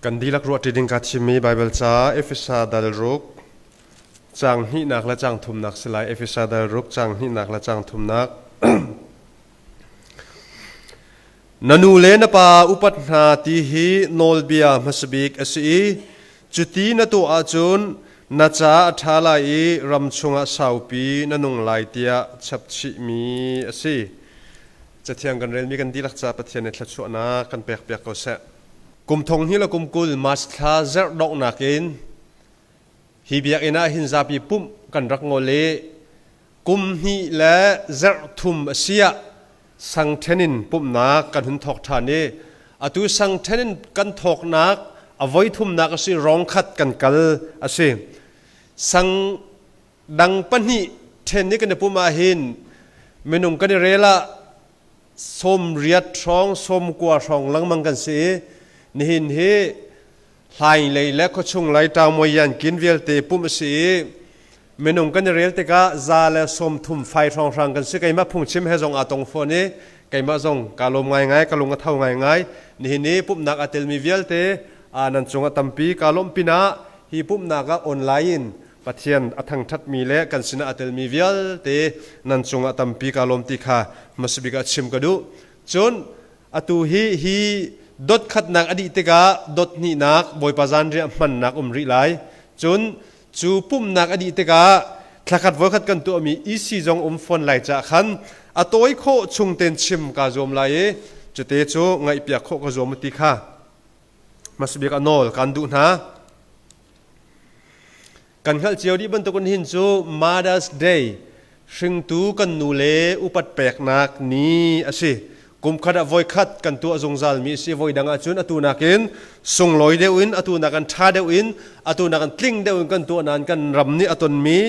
Kan dihlak ruahṭi ding kaa thimmi Baibal ca Efesa dal ruk caang hnihnak le caang thumnak si lai. Efesa dal ruk caang hnihnak le caang thumnak. Na nu le na pa upat hna ti hi nawlbia hmasabik a si i cuti na tuah ahcun na ca a ṭha lai i ram chungah saupi na nung lai tiah chapchihmi a si. Cathiang kan relmi kan dihlak ca Pathian nih thluachuahnak kan pekpiak ko seh. Kum thong hnih le kum 20 March thla zarh donghnak in hi biakinn ah hin zapi pumh kan rak ngol i kum hnih le zarh thum a si ah sangṭhen in pumhnak kan hun thawk ṭhan i atu sangṭhen in kan thawknak a voi thumnak a si rong khat kan kal a si. Sang dang pahnih ṭhen i kan i pumh ahhin minung kan i rel ah 80 hrawng 90 hrawng lengmang kan si i nihin hi hlaing lei le khuachung lei ṭaumuai kin vialte pumh a si i minung kan i rel tikah 130 fai hrawnghrang kan si. Keimah phungchim he zong aa tong fawn i keimah zong kaa lawm ngaingai, ka lung a tho ngaingai. Nihin i pumhnak aa telmi vialte nan cungah tampi kaa lawmh pinah hi pumhnak ah online in Pathian a thangṭhatmi le kan sinah a telmi vialte nan cungah tampi kaa lawm ti kha hmasabik ah chim ka duh. Cun atu hi hi dot khatnak a dih tikah dot hnihnak Bawipa zanriah hmannak um rih lai. Cun cu pumhnak a dih tikah thlakhat voikhat kan tuahmi EC zong um fawn lai caah khan a tawi khawh chung tein chim kaa zuam lai i cute cu ngaihpiak khawh ka zuam ti kha hmasabik a nawl kan duh hna. Kan hngalh cio dih bantukin hin cu Mother's Day, hringtu kan nu le upat peknak ni a si. Kum khat ah voikhat kan tuah zungzalmi a si. Voi dang ahcun atu nakin sunglawi deuh in, atu nakin ṭha deuh in, atu nakin tling deuh in kan tuah nain kan ram nih a tonmi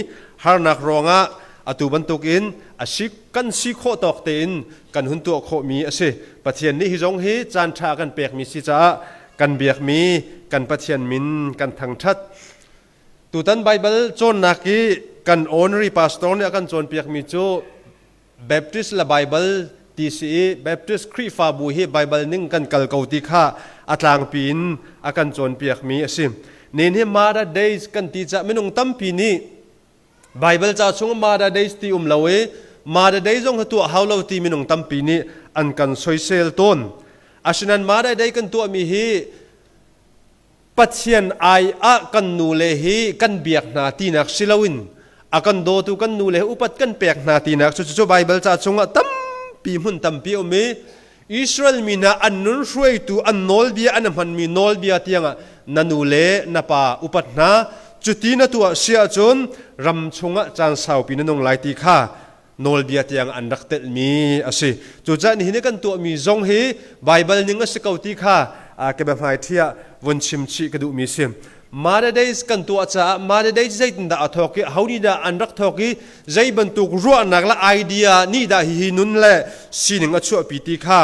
harnak ruangah atu bantukin a si kan si khawh tawk tein kan hun tuah khawhmi a si. Pathian nih hi zong hi caan ṭha a kan pekmi si caah kan biakmi kan Pathian min kan thangṭhat. Tutan Baibal cawnnak i kan honorary pastor nih a kan cawnpiakmi cu Baptist le Baibal ti si i Baptist Khrihfabu hi Baibal ning kan kal ko ti kha a tlangpi in a kan cawnpiakmi a si. Nin hi Mother Days kan ti caah minung tampi nih Baibal ca chung Mother Days ti um lo i Mother Day zong hi tuah hau lo ti minung tampi nih an kan soisel tawn. Asinain Mother Day kan tuahmi hi Pathian ai ah kan nule hi kan biak hna tinak si loin a kan dawtu kan nule upat kan pek hna tinak cu cu Baibal ca chungah tampi hmun tampi um i Israel mi hna an nun hruaitu an nawlbia an hmanmi nawlbia tiangah na nu le na pa upat hna, cuti na tuah si ahcun ram chungah caan saupi na nung lai ti kha nawlbia tiang an rak telhmi a si. Cucaah nihin i kan tuahmi zong hi Baibal ning a si ko ti kha ka biahmai ṭhi ah vun chim chih ka duhmi si. Mother Days kan tuah caah Mother Days zeitindah a thawk i ho nih dah an rak thawk i zei bantuk ruahnak le idea nih dah hihi nun le sining a chuahpi ti kha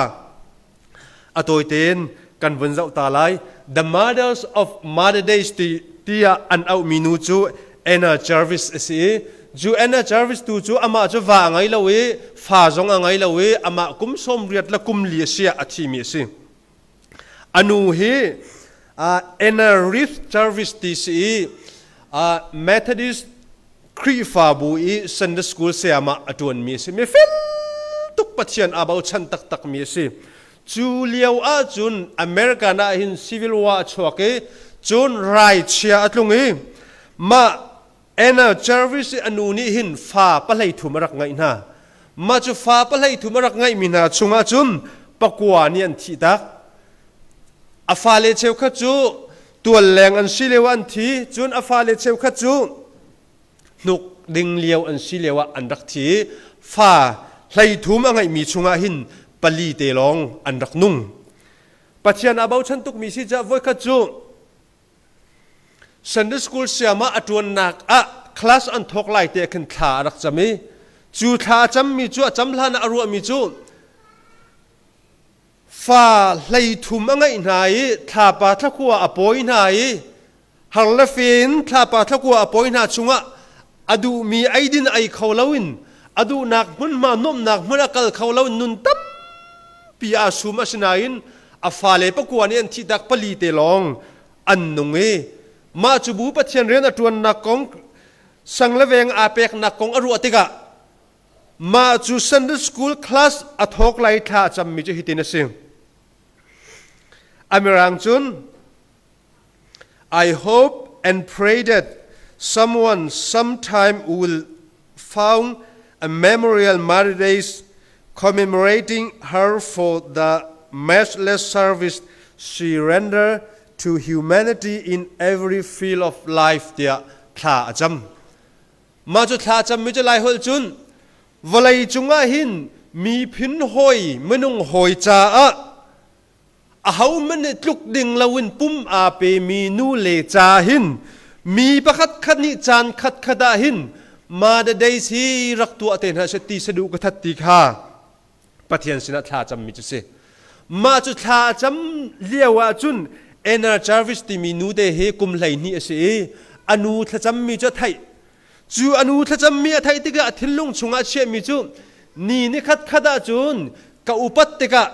a tawi tein kan vun zoh ta lai. The Mothers of Mother Days ti tiah an auhmi nu cu Anna Jarvis a si i cu Anna Jarvis tu cu amah cu va a ngei lo i fa zong a ngei lo i amah kum 84 le kum li a si ah a thimi a si. A nu hi Anna Reith Jarvis ti si i Methodist Khrihfabu i Sunday School sayamah a ṭuanmi a si. Mi fel tuk, Pathian aa bochan taktakmi a si. Cu lio ahcun American ah hin Civil War a chuak i cun raichia a tlung i mah Anna Jarvis i a nu nih hin fa 13 a rak ngeih hna. Mah cu fa 13 a rak ngeihmi hna chungah cun pakua nih an thihtak. A fale cheukhat cu tual leng an si lio an thi, cun a fale cheukhat cu hnuk ding lio an si lio ah an rak thi. Fa 13 a ngeihmi chungah hin pali te lawng an rak nung. Pathian aa bochan tukmi si caah voikhat cu Sunday school siam ah a ṭuannak ah class an thawk lai te khin thla a rak cam i cu thla a cammi cu a cam hlan ah a ruahmi cu fa 13 a ngeih hna i thlapa thlakua a pawi hna i har le fe in thlapa thlakua a pawi hna chungah a duhmi eidin ei kho loin, a duhnak hmunhma nuamhnak hmun a kal kho lo, nun tampi aa sum. Asinain a fale pakua nih an thihtak, pali te lawng. an nung i mah cu bu Pathian rian a ṭuannak kong sang le veng aa peknak kong a ruah tikah mah cu Sunday school class a thawk lai thla a cammi cu hitin a si. A mirang cun I hope and pray that someone sometime will found a memorial Mother commemorating her for the matchless service she rendered to humanity in every field of life tiah thla a cam. Mah cu thla cammi cu Laiholh cun vawlei cungah hin miphun hawi minung hawi caah ahohmanh nih tluk ding loin pum aa pemi nu le ca hin mi pakhat khat nih caan khat khat ah hin Mother Days hi rak tuah te hna seh ti saduh ka that ti kha Pathian sinah thla cammi cu si. Mah cu thla a cam lio ah cun Anna Jarvis timi nu te hi kum 12 a si i a nu thlacammi cu a theih. Cu a nu thlacammi a theih tikah a thinlung chungah a chiahmi cu ni ni khat khat ahcun ka upat tikah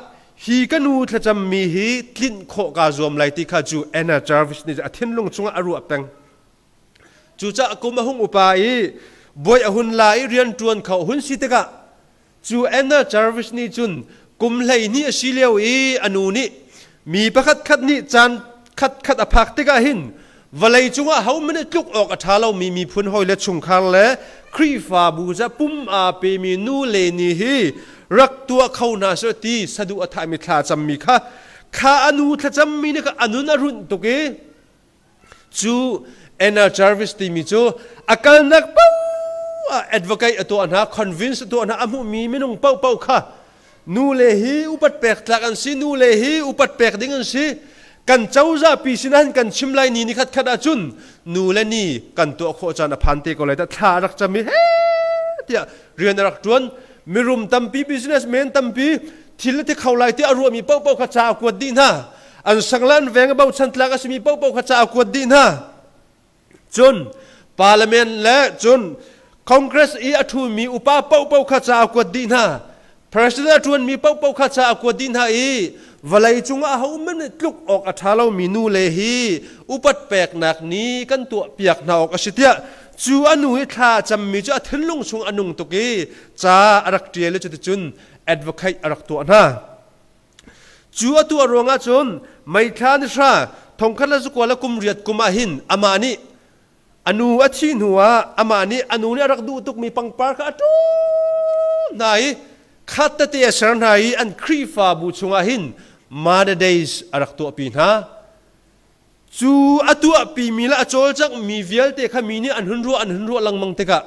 hi ka nu thlacammi hi tlinh khawh kaa zuam lai ti kha cu Anna Jarvis nih a thinlung chungah a ruah peng. Cucaah kum a hung upa i bawi a hun la i rianṭuan kho hun si tikah Cu Anna Jarvis nih cun kum 12 a si lio i a nu nih mi pakhat khat nih caan khatkhat a phak tikah hin vawlei cungah hohmanh nih tluk awk a ṭha lomi miphun hawi le chungkhar le Khrihfabu ca pum aa pemi nu le ni hi rak tuah kho hna seh ti saduh a thahmi thla cammi kha kha a nu thlacammi nih kha a nun a runh tuk i Cu Anna Jarvis timi cu a kalnak paoh ah advocate a tuah hna, convince a tuah hna, a hmuhmi minung paohpaoh kha nu le hi upat pek tlak an si, nu le hi upat pek ding an si. Kan cozah pi sinah hin kan chim lai ni ni khat khat ahcun nu le ni kan tuah khawh caan a phan te ko lai dah thla a rak cam i he tiah rian a rak ṭuan. Mirum tampi, businessman tampi thil a ti kho lai tiah a ruahmi paohpaoh kha ca a kuat dih hna. An sang le an veng a bochan tlak a simi paohpaoh kha ca a kuat dih hna. Cun parliament le cun Congress i a ṭhumi upa paohpaoh kha ca a kuat dih hna. President a ṭuanmi paohpaoh kha ca a kuat dih hna i vawlei cungah ahohmanh nih tluk awk a ṭha lomi nu le hi upat peknak ni kan tuah piak hna awk a si tiah cu a nu i thla a cammi cu a thinlung chung a nung tuk i ca a rak ṭial i cuticun advocate a rak tuah hna. Cu a tuah ruangah cun meithla ni hra thongkhat le zakua le kum riat kum ah hin amah nih a nu a thih hnuah amah nih a nu nih a rak duh tukmi pangpar kha a ṭum hna i khat tete a ser hna i an Khrihfabu chungah hin Mother Days a rak tuahpi hna. Cu a tuahpimi le a cawlcanghmi vialte kha mi nih an hun ruah an hun ruah lengmang tikah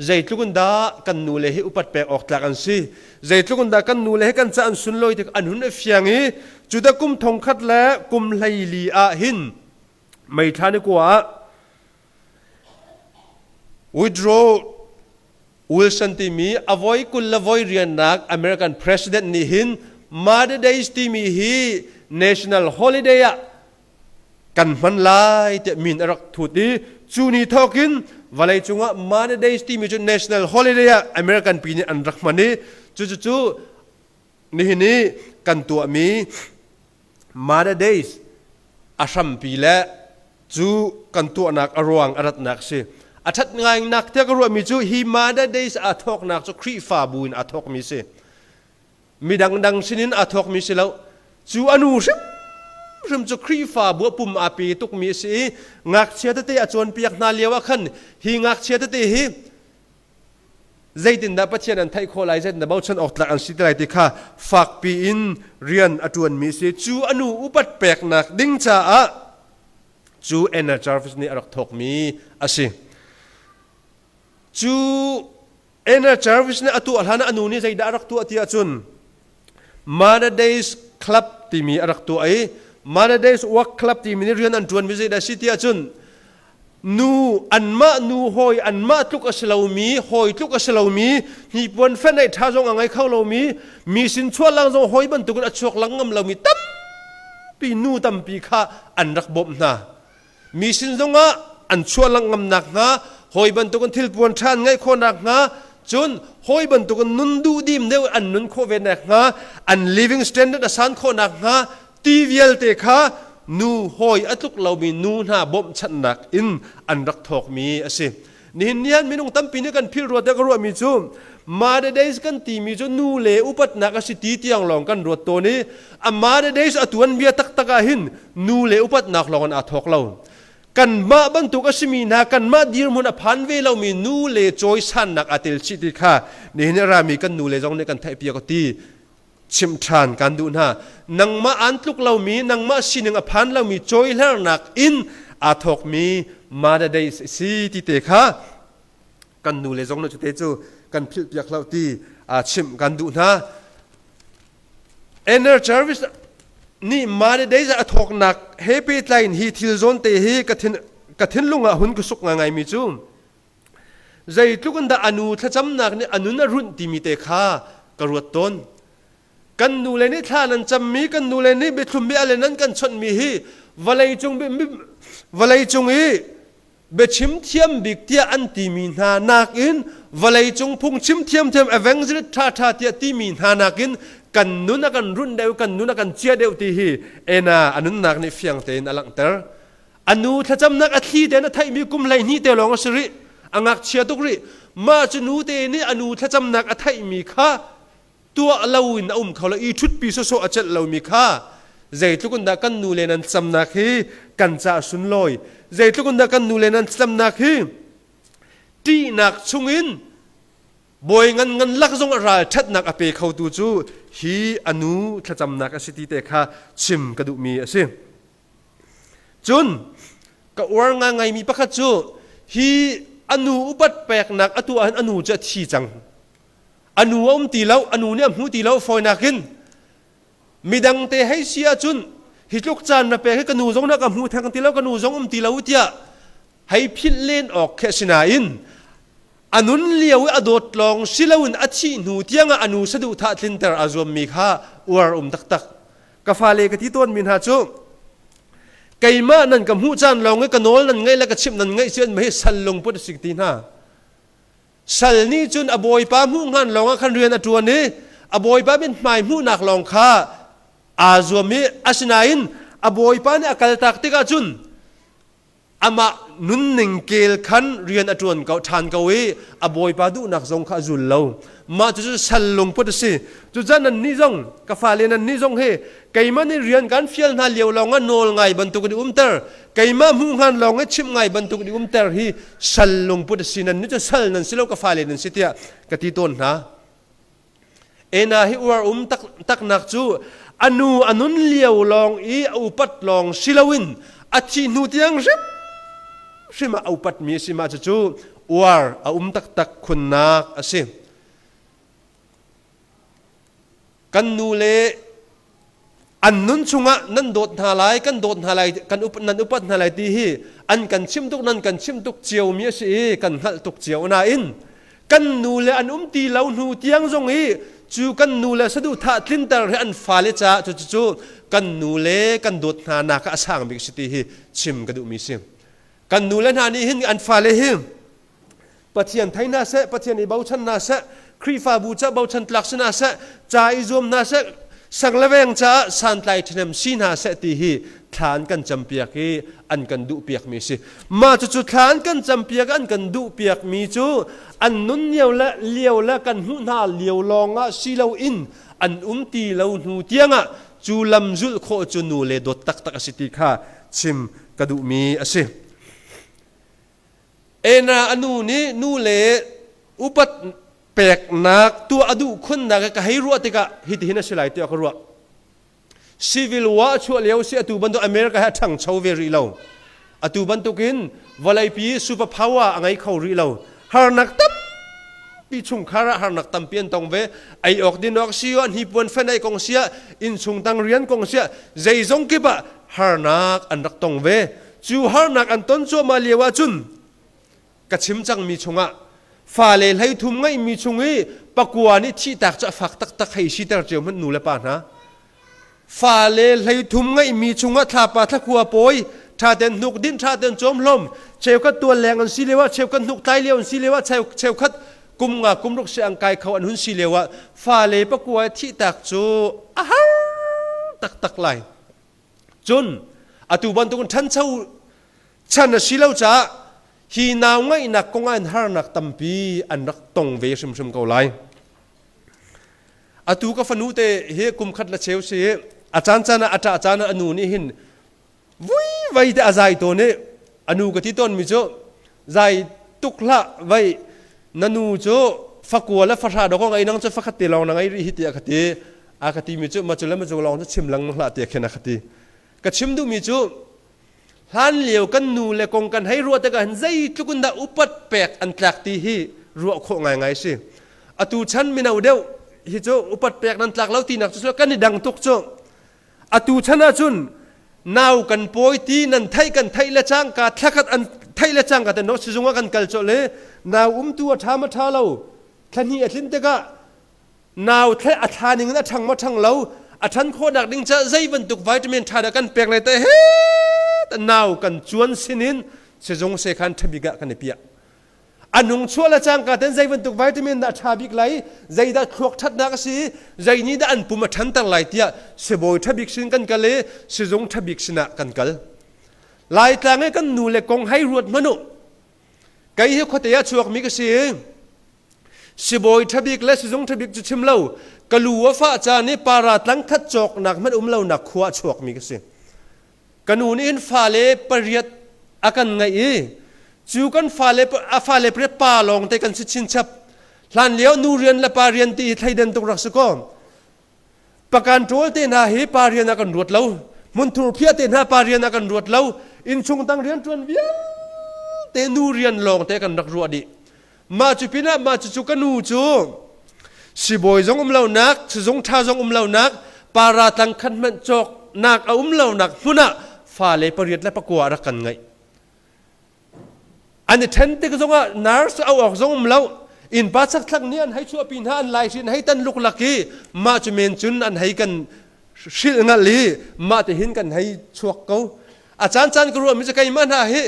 zeitluk in dah kan nule hi upat pek awk tlak an si zeitluk in dah kan nule hi kan ca an sunlawi tik an hun i fiang i cudah kum thongkhat le kum 14 ah hin meithla ni kua ah Woodrow Wilson timi a voi kul le voi riannak American President nih hin Mother Days timi hi national holiday ah kan hman lai tiah min a rak thut i cu ni thawk in vawlei cungah Mother Days timi cu national holiday ah American pi nih an rak hman i cucu nihin i kan tuahmi Mother Days a hrampi le cu kan tuahnak a ruang a ratnak si. A ṭhat ngainak tiah ka ruahmi cu hi Mother Days aa thawknak cu Khrihfabu in aa thawkmi si. Mi dangdang sinin aa thawkmi si lo. Cu a nu hrimhrim cu Khrihfabu a pum aa pe tukmi a si i ngakchia tete a cawnpiak hna lio ah khan hi ngakchia tete hi zeitindah Pathian an theih khawh lai zeitindah bochan awk tlak an si ti lai ti kha fakpi in rian a ṭuanmi a si. Cu a nu upat peknak ding caah cu Anna Jarvis nih a rak thawkmi a si. Cu Anna Jarvis nih a tuah hlan ah a nu nih zeidah a rak tuah ti ahcun Mother Days Club timi a rak tuah i Mother Days Work Club timi nih rian an ṭuanmi zeidah a si ti ahcun nu anmah nu hawi anmah tluk a si lomi hawi tluk a si lomi hnipuan fenh ṭha zong a ngei kho lomi mi sin chuah lang zong hawi bantukin a chuak lang ngam lomi tampi nu tampi kha an rak bawmh hna. Mi sin zongah an chuah lang ngam nakhnga hawi bantukin thilpuan ṭha an ngeih khawh nakhnga cun hawi bantukin nun duhdim deuh an nun khawh ve nakhnga an living standard a san khawh nakhnga ti vialte kha nu hawi a tluk lomi nu hna bawmhchanhnak in an rak thawkmi a si. Nihin ni ah minung tampi nih kan philh rua tiah ka ruahmi cu Mother Days kan timi cu nu le upatnak a si ti tiang lawng kan ruat tawn i a Mother Days a tuanbia taktak ah hin nu le upatnak lawng in aa thawk lo. Kanmah bantuk a simi hna kanmah dirhmun a phan ve lomi nu le cawisannak aa tel chih ti kha nihin a rami kan nu le zong nih kan theihpiak ti chimh ṭhan kan duh hna. Nangmah aan tluk lomi, nangmah sining a phan lomi cawihlernak in aa thawkmi Mother Days si ti te kha kan nu le zong nih cute cu kan philhpiak hlah ti chimh kan duh hna. Anna Jarvis nih Mother Days a thawknak he pehtlai in hi thil zawn te hi ka thin ka thinlung ah hun ka suk ngaingaimi cu Zeitluk in dah a nu thlacamnak nih a nun a runh timi te kha ka ruat tawn. Kan nule nih thla nan cammi, kan nule nih biathlum bia le nan kan chawnhmi hi vawleicung vawleicung i biachim thiam bik tiah an timi hna nakin vawleicung phungchim thiamthiam evangelist ṭhaṭha tiah timi hna nakin kan nun a kan runh deuh, kan nun a kan chia deuh ti hi Ena a nunnak nih fiang tein a langhter. A nu thlacamnak a thli tein a theihmi kum 12 te lawng a si rih. A ngakchia tuk rih. Mah cu nu te nih a nu thlacamnak a theihmi kha tuah loin a um kho lo i ṭhutpi sawsawh a celh lomi kha zeitluk in dah kan nu le nan camnak hi kan caah sunlawi zeitluk in dah kan nu le nan camnak hi ṭihnak chungin bawi ngan ngan lak zong a ral ṭhatnak a pe khotu cu hi a nu thlacamnak a si ti te kha chim ka duhmi a si. Cun ka uar ngaingaimi pakhat cu hi a nu upat peknak a tuah hin a nu cu a thi cang. A nu a um ti lo, a nu nih a hmu ti lo fawinak in midang te hei si ahcun hi tluk caan na pek hi ka nu zong na ka hmu theng ti lo, ka nu zong um ti lo tiah hei philh len awk khi a si nain a nun lio i a dawt lawng si loin a thih hnu tiangah a nu saduhthah tlinter aa zuammi kha uar um taktak. Ka fale ka ti tawnmi hna cu keimah nan ka hmuh caan lawng i ka nawl nan ngaih le ka chimh nan ngaih si an hi sal lungput a si ti hna. Sal nih cun a bawipa hmuh hngan lawng ah khan rian a ṭuan i a bawipa mithmai hmuhnak lawng kha aa zuam i asinain a bawipa nih a kaltak tikah cun amah nunning kel khan rian a ṭuan ko ṭhan ko i a bawipa duhnak zong kha a zul lo. Mah cucu sal lungput a si. Cucaah nannih zong ka fale nannih zong hi keimah nih rian kan fial hna lio lawng ah nawl ngai bantuk in i umter keimah hmuh hngan lawng i chimh ngai bantuk in i umter hi sal lungput a si. Nannih cu sal nan si lo ka fale nan si tiah ka ti tawn hna. Ena hi uar um taknak cu a nu a nun lio lawng i a upat lawng si loin a thih hnu tiang hrimhrim ah a upatmi a si. Mah cucu uar a um taktak khunnak a si. Kan nu le an nun chungah nan dawt hna lai, kan dawt hna lai, kan up, nan upat hna lai ti hi an kan chim tuk, nan kan chim tuk ciomi a si i kan hngalh tuk cio nain kan nu le an um ti lo hnu tiang zong i cu kan nu le saduhthah tlinter hi an fale caah cu cu kan nu le kan dawt hna nak ah a sang bik si ti hi chim ka duhmi si. Kan nu le hna nih hin an fale hi Pathian thei hna seh, Pathian i bochan hna seh, Khrihfabu ca bochan tlak si hna seh, ca i zuam hna seh, sang le veng caah santlai ṭhahnem si hna seh ti hi thla an kan campiak i an kan duhpiakmi a si. Mah cucu thla an kan campiak an kan duhpiakmi cu an nun lio le lio le kan hmuh hna lio lawngah si loin an um ti lo hnu tiangah cu lam zulh khawh cu nu le dawt taktak a si ti kha chim ka duhmi a si. Ena a nu nih nu le upat peknak tuah a duh khunnak ka hei ruah tikah hitihin a si lai tiah ka ruah. Civil War a chuah lio si atu bantuk America he a ṭhangcho ve rih lo. Atu bantukin vawleipi super power a ngei kho rih lo. Harnak tampi chungkhar ah harnak tampi an tong ve. Ei awk din awk si ah, hnipuan fen ei kong siah, innchung tang rian kong siah, zeizong kip ah harnak an rak tong ve. Cu harnak an ton cuahmah lio ahcun ka chim cangmi chungah fale 33 ngeihmi chung i pakua nih thihtak cu a fak taktak hei siter cio hmanh nu le pa hna. Fale 33 ngeihmi chungah thlapa thlakua pawi ṭhaten hnuk din ṭhaten cawm hlom cheukhat tual leng an si lio ah cheukhat hnuk tlai lio an si lio ah cheukhat kum nga kum ruk si ang kai kho an hun si lio ah fale pakua thihtak cu a har taktak lai. Cun a Atu bantukin ṭhancho chan a si lo caah hi nau ngeihnak kong ah hin harnak tampi an rak tong ve hrimhrim ko lai. Atu ka fanu te hi kum khat le cheu si a caan caan ah a ṭah caan ah a nu nih hin vui te a zai tawn i a nu ka ti tawnmi cu zai tuk hlah vai na nu cu fakua le fahra dawk ngei nang cu fakhat te lawng na ngei rih hi tiah ka ti a ka timi cu ma cu le ma cu lawng cu chim lengmang hlah tiah khin a ka ti ka chim duhmi cu hlan lio kan nu le kong kan hei ruah tikah hin zeitluk in dah upat pek an tlak ti hi ruah khawh ngaingai si atu chan mino deuh hi cu upat pek nan tlak lo tinak cu kan i dang tuk cu atu chan ahcun nau kan pawi ti nan theih kan theih le cangka thlakhat an theih le cangka te no sizung ah kan kal colh i nau umtu a ṭha ma ṭha lo thlahnih a tlin tikah nau thle a thla ning in a ṭhang ma ṭhang lo a ṭhan khawhnak ding ca zei bantuk vitamin ṭha dah kan pek lai te he nau kan cuan sinin sizung sekhan ṭhabik ah kan i piah A nung chuah le cangka ten zei bantuk vitamin dah ṭha bik lai, zeidah thluak ṭhatnak a si, zei nih dah an pum a ṭhanter lai tiah sibawi ṭha bik sin kan kal i sizung ṭha bik sinah kan kal. Laitlang i kan nu le kong hei ruat hmanh u. Kei hi khuate ah chuakmi ka si i sibawi ṭha bik le sizung ṭha bik cu chim lo, ka lu a fah caan i para tlang khat cawknak hmanh um lonak khua a chuakmi ka si. Ka nu nih hin fale pariat a kan ngeih i cu kan fale a fale pariat pa lawng te kan si chinchap. Hlan lio nu rian le pa rian ti hi thleidan tuk rak si kaw. Pakan ṭawl te hna hi pa rian ah kan ruat lo. Hmunthur phiah te hna pa rian ah kan ruat lo. Innchung tang rian ṭuan vialte nu rian lawng te kan rak ruah dih. Mah cu pinah mah cucu ka nu cu sibawi zong um lonak, sizung ṭha zong um lonak, para tlang khat hmanh cawknak a um lonak hmun ah fale pariat le pakua rak kan ngeih. An i ṭhen tik zongah nurse au awk zong um lo. Innpa chakthlang nih an hei chuahpi hna, an laihri an hei tan luklak i mah cu men cun an hei kan hrilh ngalh i mah ti hin kan hei chuak ko. A caancaan ka ruahmi cu keimah hna hi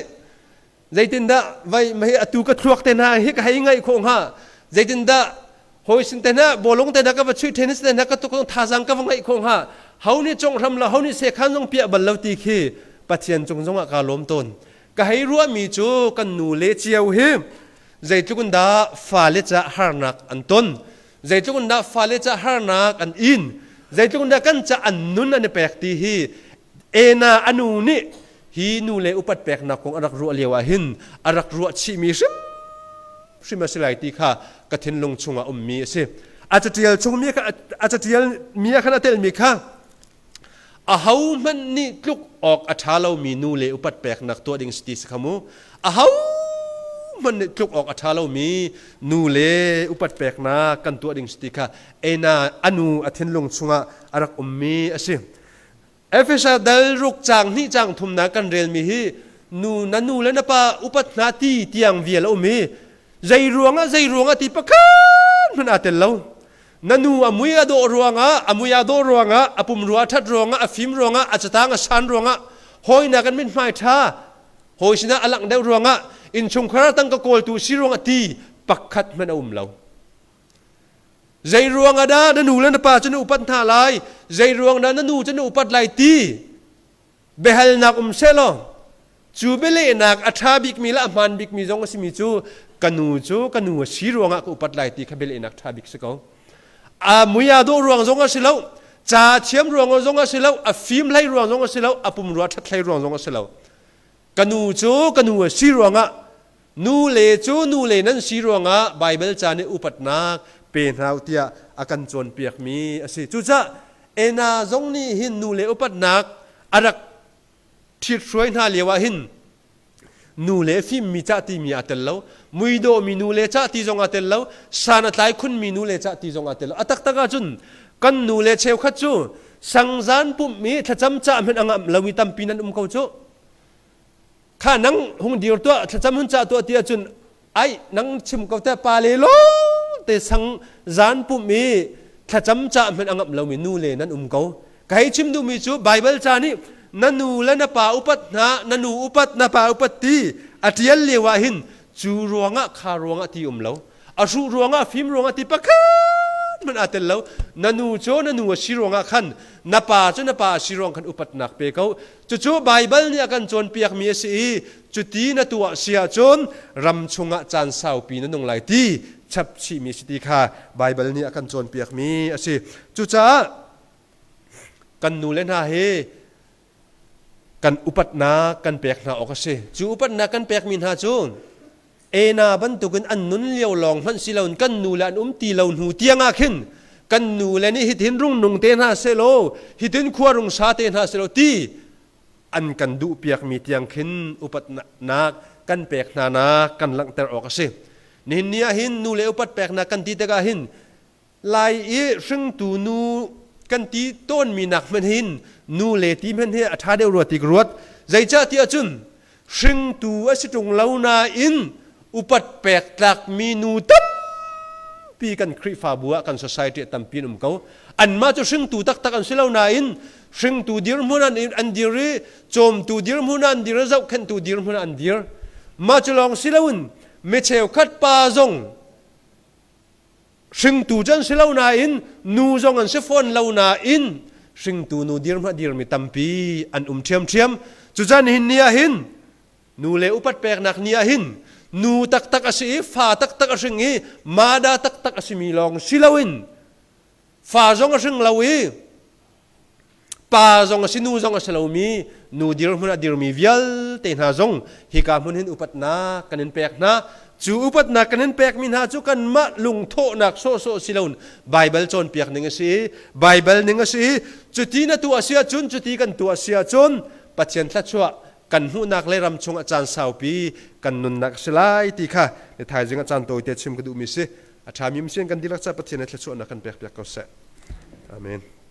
Zeitindah vai mei atu ka thluak te hna hi ka hei ngaih khawh hnga? Zeitindah hawi sin te hna bawlung te hna ka va chuih tennis te hna ka tuk thazang ka va ngaih khawh hnga? Ho nih conghram lo, ho nih sekhan zong piah bal lo ti khi Pathian cung zongah kaa lawm tawn. Ka hei ruahmi cu kan nu le cio hi zeitluk in dah fale ca harnak an ton, zeitluk in dah fale ca harnak an in, zeitluk in dah kan ca an nun an i pek ti hi Ena a nu nih hi nu le upat peknak kong a rak ruah lio ah hin a rak ruah chihmi hrimhrim a si lai ti kha ka thinlung chungah ummi a si. A catial chungmi kha a catial mi ah khan a telmi kha ahohmanh nih tluk awk a ṭha lomi nu le upat peknak tuah ding si ti si kha mu. Ahohmanh nih tluk awk a ṭha lomi nu le upat peknak kan tuah ding si ti kha Ena a nu a thinlung chungah a rak ummi a si. Efesa dal ruk caang hnih caang thumnak kan relmi hi nu na nu le na pa upat hna ti tiang vial a um i zei ruangah zei ruangah ti pakhat hmanh aa tel lo. Na nu a mui a dawh ruangah a mui aa dawh ruangah a pumrua a ṭhat ruangah a fim ruangah a catang a san ruangah hawinak an mithmai ṭha hawi sinah a langh deuh ruangah innchungkhar tangka kawltu si ruangah ti pakhat hmanh a um lo. Zei ruang ah dah na nu le na pa cu na upat hna lai? Zei ruang dah na nu cu na upat lai ti biahalnak um sehlaw cu bialehnak a ṭha bikmi le a hmaan bikmi zong a simi cu ka nu cu ka nu a si ruangah ka upat lai ti kha bialehnak ṭha bik si ko. A mui aa dawh ruang zong a si lo, ca thiam ruang zong a si lo, a fim hlei ruang zong a si lo, a pumrua ṭhat hlei ruang zong a si lo. Ka nu cu ka nu a si ruangah Nu le cu nu le nan si ruangah Baibal ca nih upatnak pe hna u tiah a kan cawnpiakmi a si. Cucaah Ena zong nih hin nu le upatnak a rak ṭhithruai hna lio ah hin nu le fimmi cah timi aa tel lo, muidawhmi nu le cah ti zong aa tel lo, san a tlai khunmi nu le cah ti zong aa tel lo. A taktak ahcun kan nu le cheukhat cu sangzan pumhmi thlacam cah hmanh a ngamh lomi tampi nan um ko cu. Kha nang hung dir tuah thlacam hun cah tuah ti ahcun ai nang chim ko te pa le lawng te sang zan pumh i thlacam cah hmanh a ngamh lomi nu le nan um ko. Ka hei chim duhmi cu Baibal ca nih na nu le na pa upat hna na nu upat na pa upat ti a ṭial lio ah hin cu ruangah kha ruangah ti um lo a hruh ruangah fim ruangah ti pakhat. hmanh aa tel lo. Na nu cu na nu a si ruangah khan na pa cu na pa a si ruang khan upatnak pe ko. Cucu Baibal nih a kan cawnpiakmi a si i cuti na tuah si ahcun ram chungah caan saupi na nung lai ti chapchihmi si ti kha Baibal nih a kan cawnpiakmi a si. Cucaah kan nu le hna hi kan upatnak kan pek hna awk a si. Cu upatnak kan pekmi hna cu Ena bantukin an nun lio lawng hmanh si loin kan nu le an um ti lo hnu tiangah khin kan nu le nih hitin rung nung te hna selaw hitin khua rung sa te hna selaw ti an kan duh piakmi tiang khin upatnak kan pek hna nak kan langhter awk a si. Nihin ni ah hin nu le upat peknak kan ti tikah hin Lai i hringtu nu kan ti tawnmi nak hmanh hin nu le ti hmanh hi a ṭha deuh rua ti ka ruat. Zeicah ti ahcun hringtu a si ṭung lo nain upat pek tlakmi nu tampi kan Khrihfabu ah kan society ah tampi an um ko. Anmah cu hringtu taktak an si lo nain hringtu dirhmun an, an dir i cawmtu dirhmun an dir i zohkhenhtu dirhmun an dir. Mah cu lawng si loin mi cheukhat pa zong Hringtu cu an si lo nain nu zong an si fawn lo nain hringtu nu dirhmun a dirmi tampi an um ṭhiamṭhiam. Cucan hin ni ah hin nu le upat peknak ni ah hin nu taktak a si i fa taktak a hring i mada taktak a simi lawng si loin fa zong a hring lo i Pa zong a si nu zong a si lomi nu dirhmun a dirmi vialte hna zong hika hmun hin upatnak kan in pek hna. Cu upatnak kan in pekmi hna cu kanmah lungthawhnak sawhsawh si loin Baibal cawnpiak ning a si i Baibal ning a si i cuti na tuah si ahcun cuti kan tuah si ahcun Pathian thluachuah kan hmuhnak le ram chungah caan saupi kan nunnak a si lai ti kha ni thaizing ah caan tawite chim ka duhmi si. A ṭhami sin kan dihlak ca Pathian he thluachuahnak kan pek piak ko seh. Amen.